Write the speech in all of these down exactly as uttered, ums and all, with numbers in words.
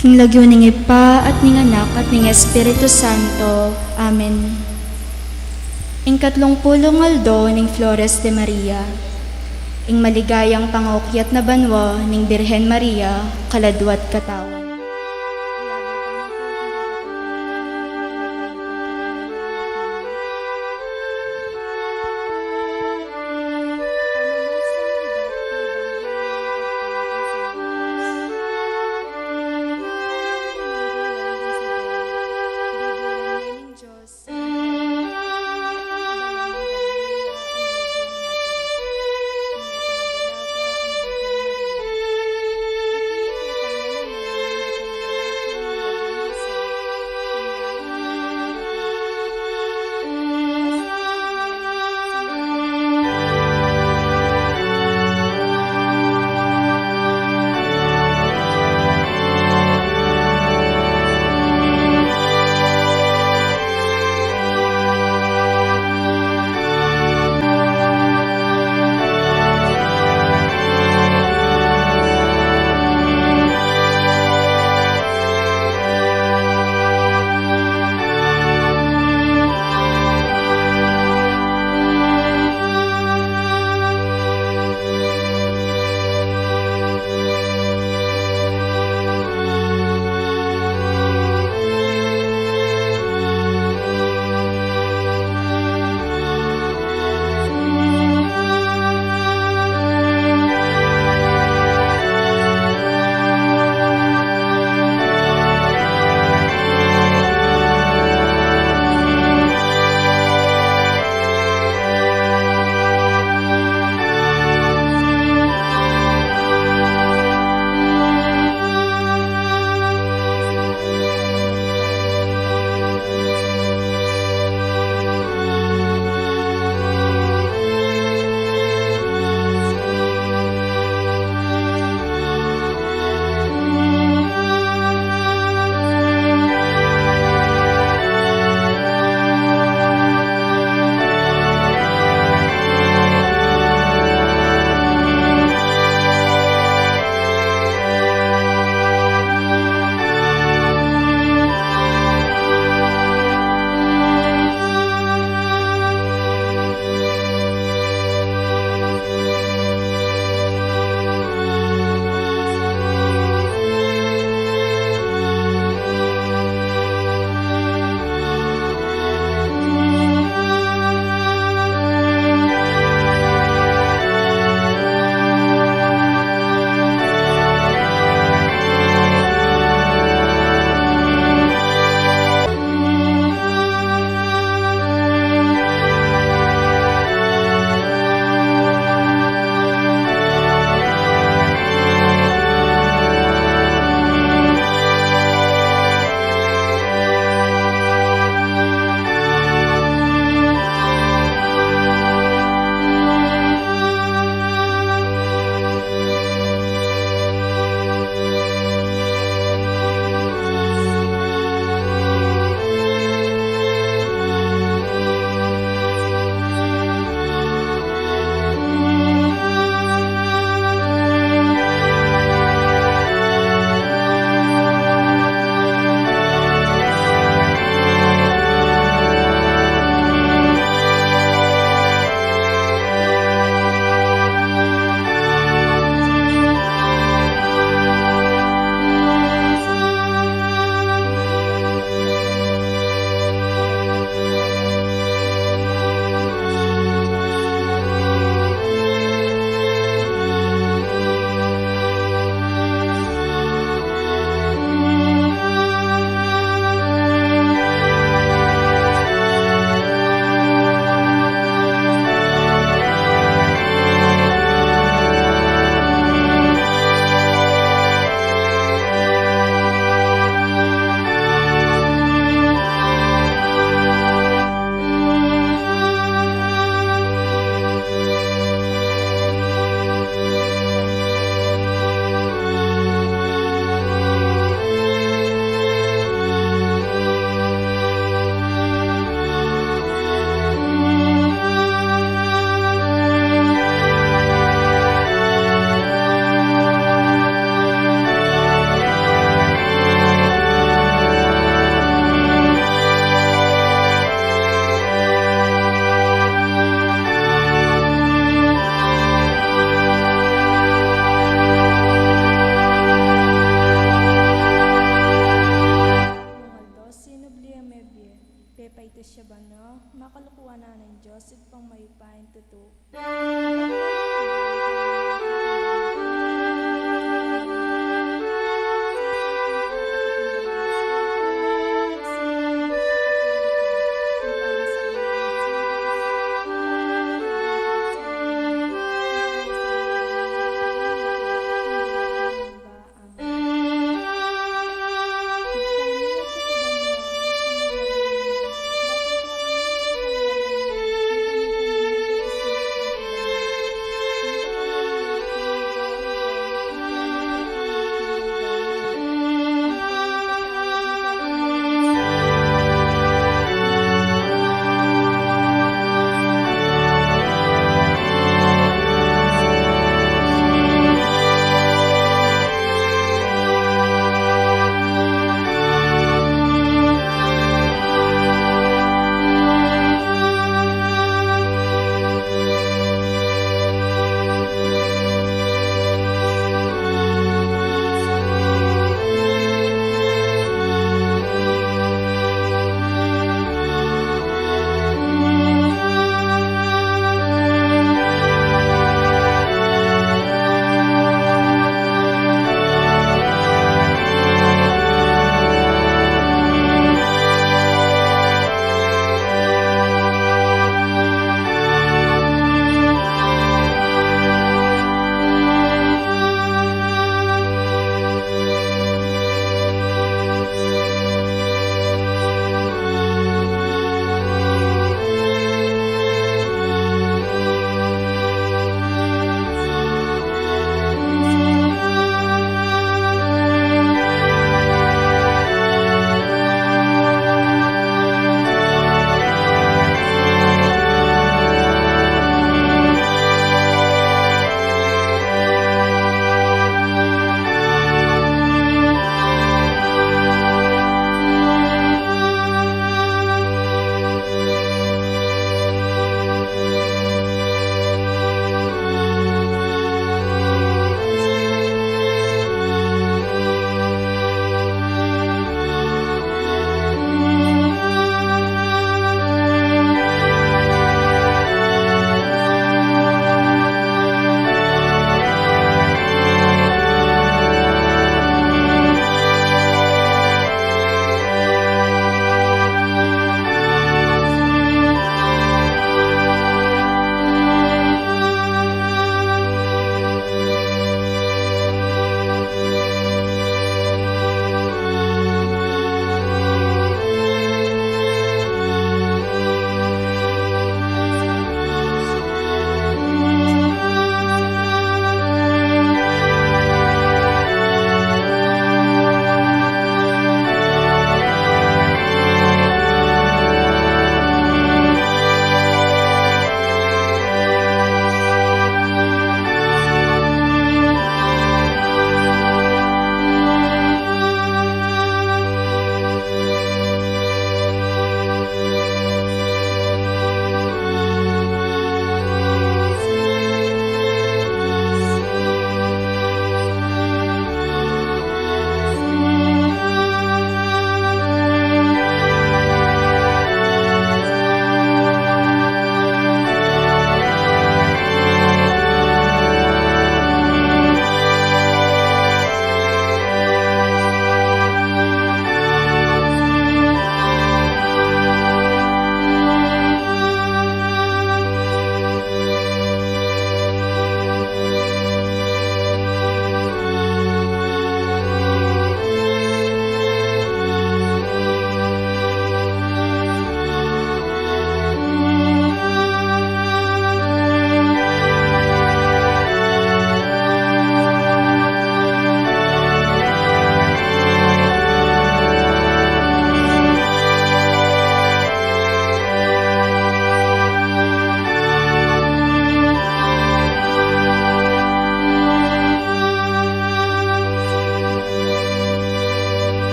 King lagyu ning Ibpa, at ning Anak, at ning Espiritu Santo. Amen. Ing katlung pulung aldo ning Flores de Maria. Ing maligayang pangukyat na banua ning Birhen Maria, kaladwa't katawan.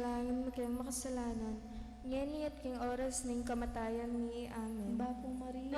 Ipanalangin mu keng makasalanan, ngeni at king oras ning kamatayan mi. Amen. Bapu Maria,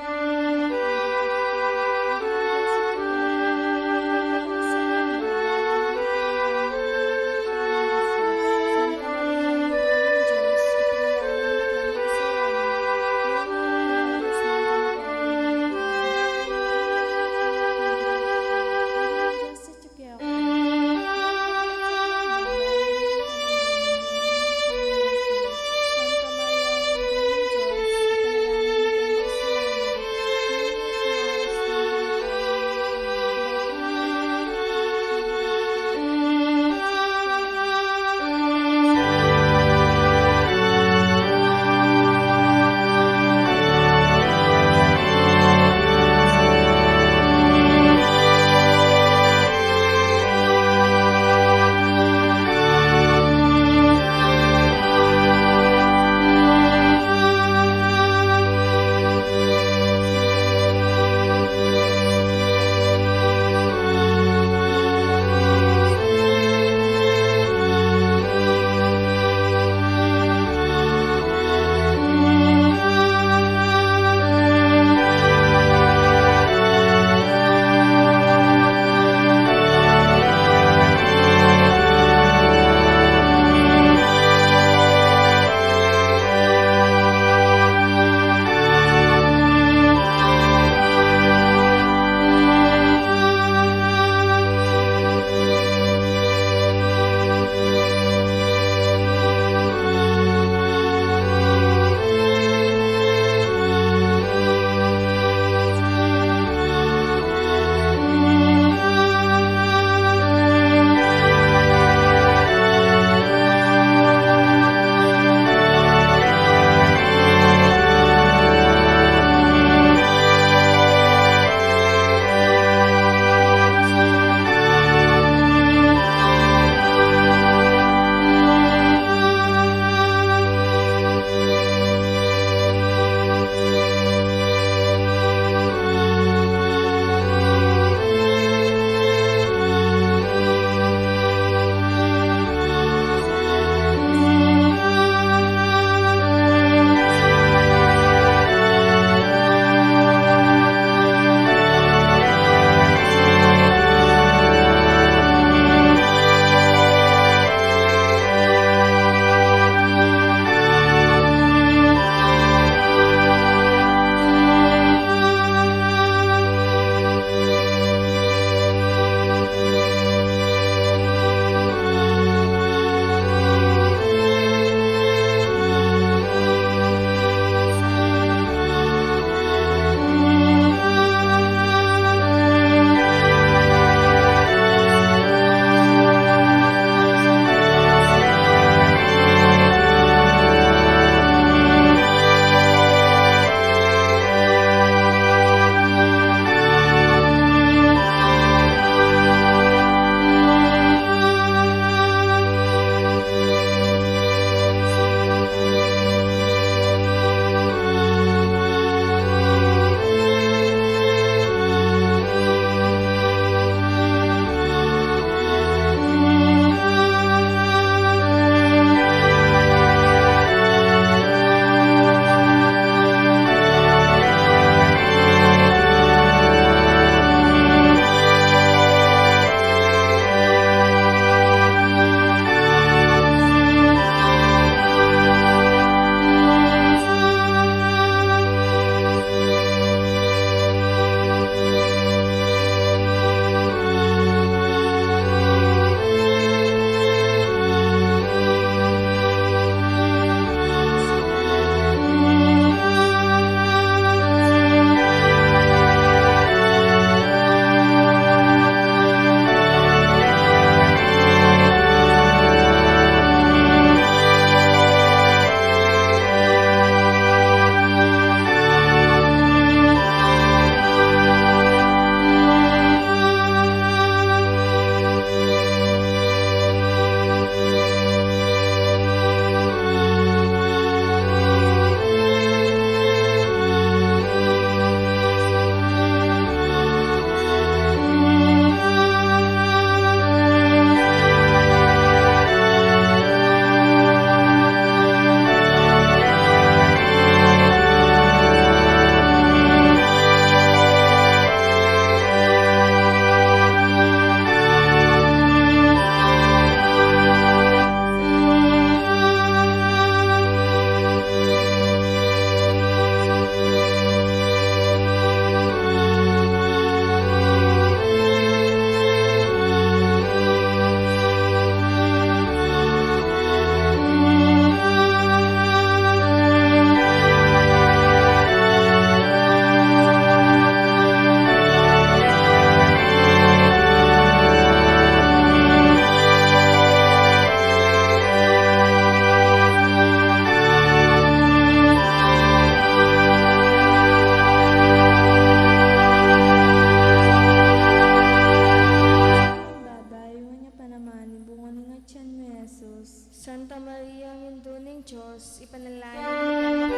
Maria, Indu ning Dios, ipanalangin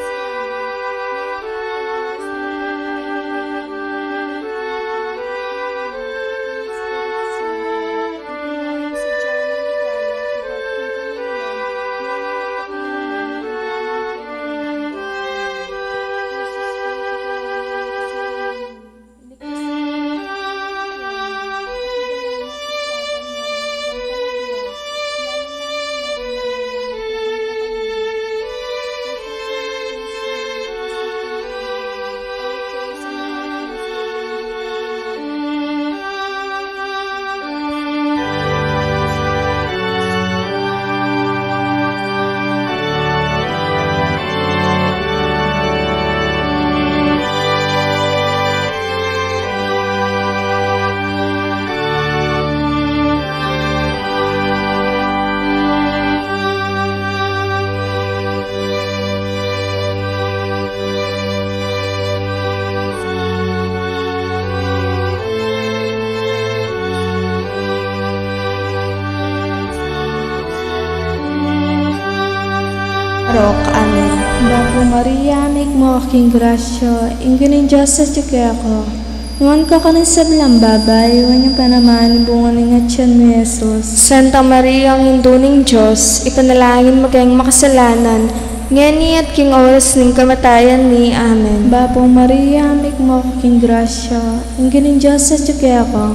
Rok. Amen. Bapu Maria, mikmu ka king grasya, ing Ginung Dios atyu keka. Nuan ka karing sablang babai, nuan ya pa naman ing bunga ning atyan mu, i Jesus. Santa Maria, Indu ning Dios, ipanalangin mu keng makasalanan, ngeni at king oras ning kamatayan mi. Amen. Bapu Maria, mikmu ka king grasya, ing Ginung Dios atyu keka.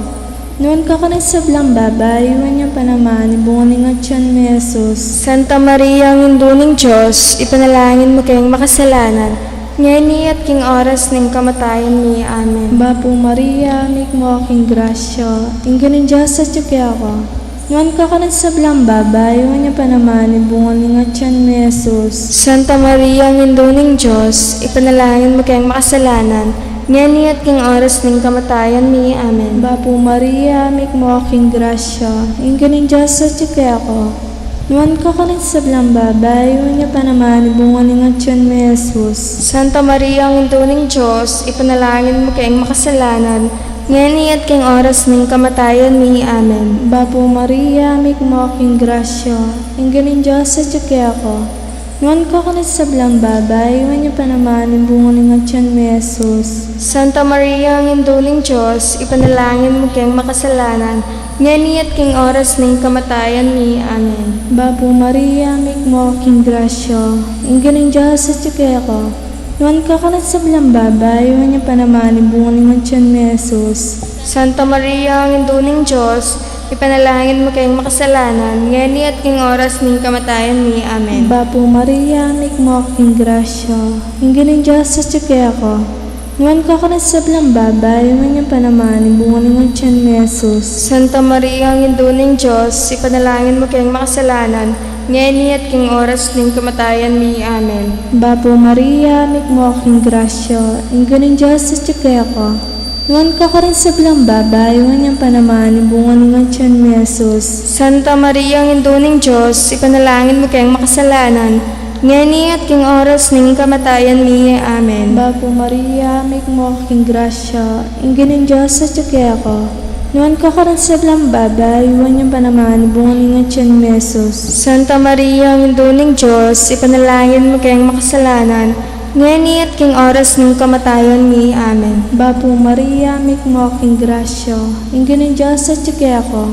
Nuan ka karing sablang babai, nuan ya pa naman ing bunga ning atyan mu, i Jesus. Santa Maria, Indu ning Dios, ipanalangin mu keng makasalanan, ngeni at king oras ning kamatayan mi. Amen. Bapu Maria, mikmu ka king grasya, ing Ginung Dios atyu keka. Nuan ka karing sablang babai, nuan ya pa naman ing bunga ning atyan mu, i Jesus. Santa Maria, Indu ning Dios, ipanalangin mu keng makasalanan, ngeni at king oras ning kamatayan mi. Amen. Bapu Maria, mikmu ka king grasya, ing Ginung Dios atyu keka. Nuan ka karing sablang babai, nuan ya pa naman ing bunga ning atyan mu, i Jesus. Santa Maria, Indu ning Dios, ipanalangin mu keng makasalanan, ngeni at king oras ning kamatayan mi. Amen. Bapu Maria, mikmu ka king grasya, ing Ginung Dios atyu keka. Nuan ka karing sablang babai, nuan ya pa naman ing bunga ning atyan mu, i Jesus. Santa Maria, Indu ning Dios, ipanalangin mu keng makasalanan, ngeni at king oras ning kamatayan mi. Amen. Bapu Maria, mikmu ka king grasya, ing Ginung Dios atyu keka. Nuan ka karing sablang babai, nuan ya pa naman ing bunga ning atyan mu, i Jesus. Santa Maria, Indu ning Dios, ipanalangin mu keng makasalanan, ngeni at king oras ning kamatayan mi. Amen. Bapu Maria, mikmu ka king grasya, ing Ginung Dios atyu keka. Nuan ka karing sablang babai, nuan ya pa naman ing bunga ning atyan mu, i Jesus. Santa Maria, Indu ning Dios, ipanalangin mu keng makasalanan, ngeni at king oras ning kamatayan mi. Amen. Bapu Maria, mikmu ka king grasya, ing Ginung Dios atyu keka. Nuan ka karing sablang babai, nuan ya pa naman ing bunga ning atyan mu, i Jesus. Santa Maria, Indu ning Dios, ipanalangin mu keng makasalanan, ngeni at king oras ning kamatayan mi. Amen. Bapu Maria, mikmu ka king grasya, ing Ginung Dios atyu keka. Nuan ka karing sablang babai, nuan ya pa naman ing bunga ning atyan mu, i Jesus. Santa Maria, Indu ning Dios, ipanalangin mu keng makasalanan, ngeni at king oras ning kamatayan mi. Amen. Bapu Maria, mikmu ka king grasya, ing Ginung Dios atyu keka.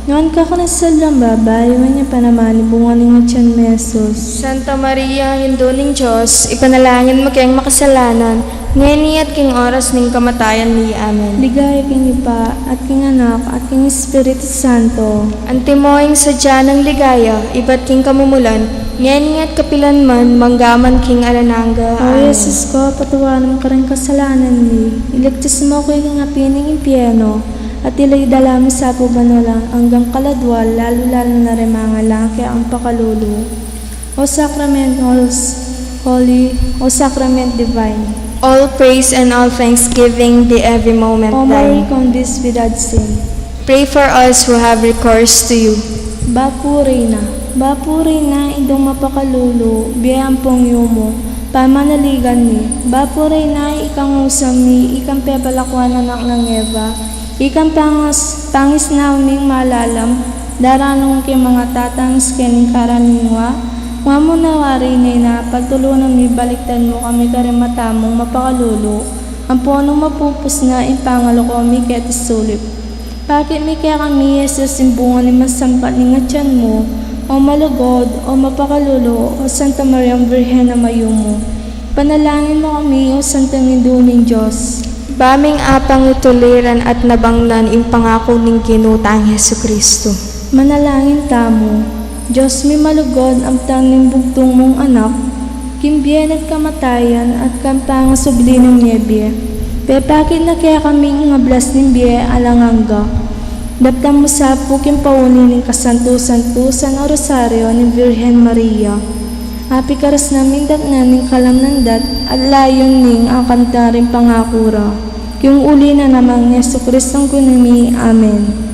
Nuan ka karing sablang babai, nuan ya pa naman ing bunga ning atyan mu, i Jesus. Santa Maria, Indu ning Dios, ipanalangin mu keng makasalanan, ngeni at king oras ning kamatayan mi. Amen. Ligaya king Ibpa, at king Anak, at king Espiritu Santo. Antimo ing sadya nang ligaya, ibat king kamumulan, ngeni at kapilan man, mangga man king alang angga. O Amen. Jesus ko, patawaran mu karing kasalanan mi, iligtas mu ku king api ning impyerno, at idala mu sa banua ing anggang kaladua, lalu-lalu na ring mangalangka king pakalulu. O Sacrament most holy, O Sacrament divine. All praise and all thanksgiving be every moment thine. O Mary, conceived without sin. Pray for us who have recourse to you. Bapu Reyna, Bapu Reyna, Indung mapakalulu, bie ampong yumu, pamanaligan mi. Bapu Reyna, ikang usam mi, ikang pepalakuan anak nang Eva, ikang pangas-, pangisnaun ming malalam, daranun king mangatatangis keni king karaniwan, Mamunawari ne na pagtulungan mi baliktad mu kami karing mata mung mapakalulu, ampo nung mapupus na ing pangaluko mi keti sulip. Pakit mi kekami, Jesus, ing bunga ning masampat ning atian mu, O malugud, O mapakalulu, O Santa Mariang Birhen a mayumu. Panalangin mu kami, O Santang Indu ning Dios. Ba ming apang ituliran at nabangnan ing pangaku ning Ginu tang Jesucristo. Manalangin tamu. Dios mi malugud, amtang ning bugtung mung Anak, king bie na at kamatayan at king pangasubli ning mie bie, pepakit na kekami ing ablas ning bie alang angga. Daptan mu sa pu king pauli ning kasantu-santusan a Rosario ning Virgen Maria, a pikaras na ning datnan ning kalamnan dat at layun ning akamtan ring pangaku ra. King uli na nang Jesucristong Ginu mi. Amen.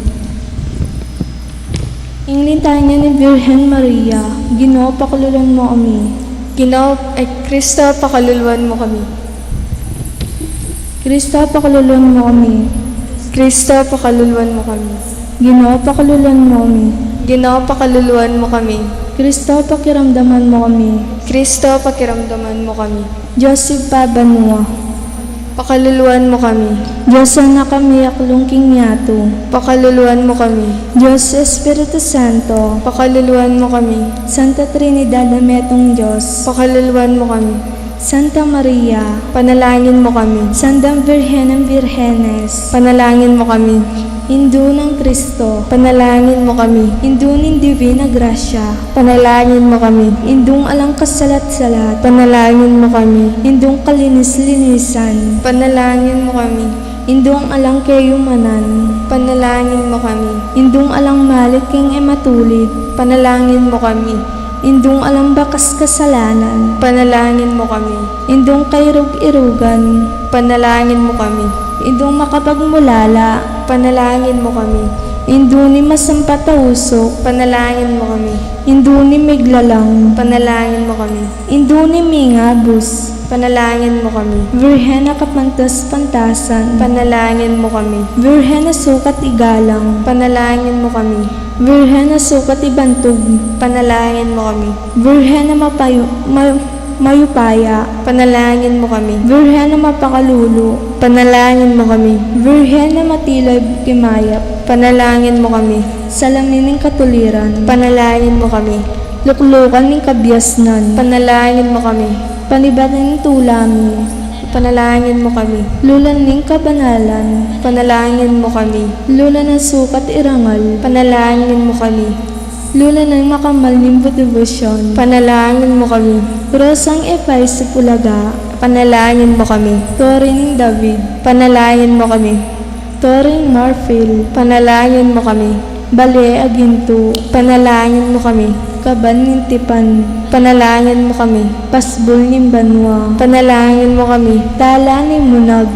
Ing litanya ning Virgen Maria. Ginu, pakaluluan mu kami. Ginu, ay, Kristo, pakaluluan mu kami. Kristo, pakaluluan mu kami. Kristo, pakaluluan mu kami. Ginu, pakaluluan mu kami. Ginu, pakaluluan mu kami. Kristo, pakiramdaman mu kami. Kristo, pakiramdaman mu kami. Dios Ibpa banua. Pakaluluan mu kami. Dios Anak a miyaklung king yatu. Pakaluluan mu kami. Dios Espiritu Santo. Pakaluluan mu kami. Santa Trinidad a metung Dios. Pakaluluan mu kami. Santa Maria. Panalangin mu kami. Santa Virgen a Virgenes. Panalangin mu kami. Indu nang Kristo. Panalangin mu kami. Indu ning Divina Grasya. Panalangin mu kami. Indung alang kasalat-salat. Panalangin mu kami. Indung kalinis-linisan. Panalangin mu kami. Indung alang kayumanan. Panalangin mu kami. Indung alang malit king e matulid. Panalangin mu kami. Indung alang bakas kasalanan. Panalangin mu kami. Indung kairug-irugan. Panalangin mu kami. Indung makapagmulala. Panalangin mu kami. Indu ning masampat a usuk. Panalangin mu kami. Indu ning miglalang. Panalangin mu kami. Indu ning mingabus. Panalangin mu kami. Virgen a kapantas-pantasan. Panalangin mu kami. Virgen a sukat igalang. Panalangin mu kami. Virgen a sukat ibantug. Panalangin mu kami. Virgen a mapayu-, ma-, mayupaya. Panalangin mu kami. Virgen a mapakalulu. Panalangin mu kami. Virgen a matibay king mayap. Panalangin mu kami. Salamin ning katuliran. Panalangin mu kami. Luklukan ning kabiasnan. Panalangin mu kami. Panibatan ning tula mi. Panalangin mu kami. Lulan ning kabanalan. Panalangin mu kami. Lulan nang sukat irangal. Panalangin mu kami. Lulan nang makamal ning debosyon. Panalangin mu kami. Rosang e paisip ulaga. Panalangin mu kami. Tore ning David. Panalangin mu kami. Tore ning marfil. Panalangin mu kami. Bale a gintu. Panalangin mu kami. Kaban ning tipan. Panalangin mu kami. Pasbul ning banua. Panalangin mu kami. Tala ning munag.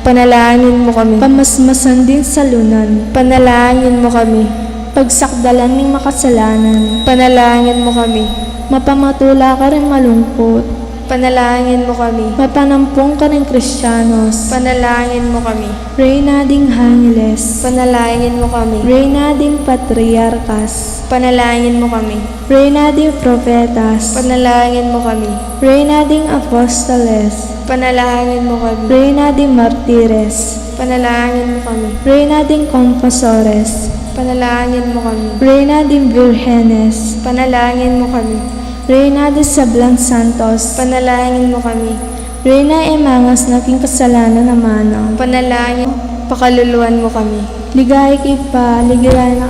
Panalangin mu kami. Pamasmasan ding salunan. Panalangin mu kami. Pagsakdalan ning makasalanan. Panalangin mu kami. Mapamatula karing malungkut. Panalangin mu kami. Mapanampung karing Kristianos. Panalangin mu kami. Reyna ding Angeles. Panalangin mu kami. Reyna ding Patriarkas. Panalangin mu kami. Reyna ding Propetas. Panalangin mu kami. Reyna ding Apostoles. Panalangin mu kami. Reyna ding Martires. Panalangin mu kami. Reyna ding Confesores. Panalangin mu kami. Reyna ding Virgenes. Panalangin mu kami. Reyna ding sablang Santos. Panalangin mu kami. Reyna e mangasna king kasalanan a manang. Panalangin, pakaluluan mu kami. Ligaya king Ibpa, ligaya na,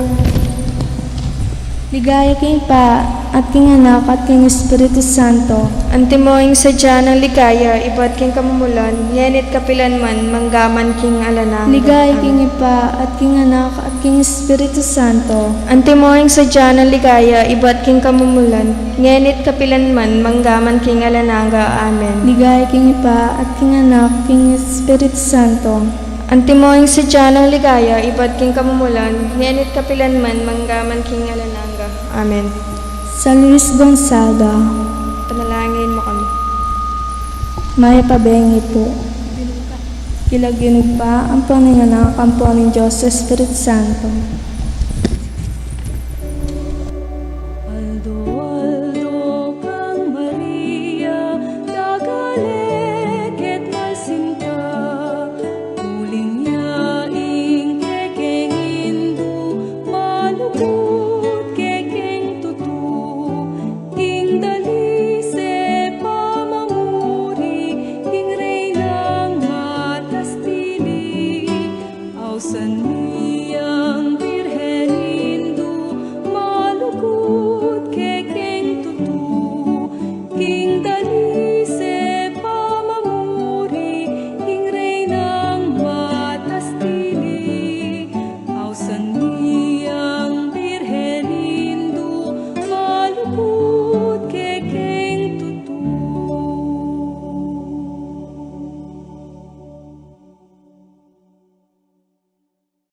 ligaya king Ibpa, at king Anak, at king Espiritu Santo. Antimo ing sadya nang ligaya ibat king kamumulan, ngeni't kapilan man, manggaman king alang angga. Ligaya king Ibpa, at king Anak, at king Espiritu Santo. Antimo ing sadya nang ligaya ibat king kamumulan, ngeni't kapilan man, manggaman king alang angga. Amen. Ligaya king Ibpa, at king Anak, king Espiritu Santo. Antimo ing sadya nang ligaya ibat king kamumulan, ngeni't kapilan man, manggaman king alang angga. Amen. San Luis Gonzaga. Panalangin mu kami. Mayap a bengi pu. King lagyu ning Ibpa, ampo ning Anak, ampo ning Dios Espiritu Santo.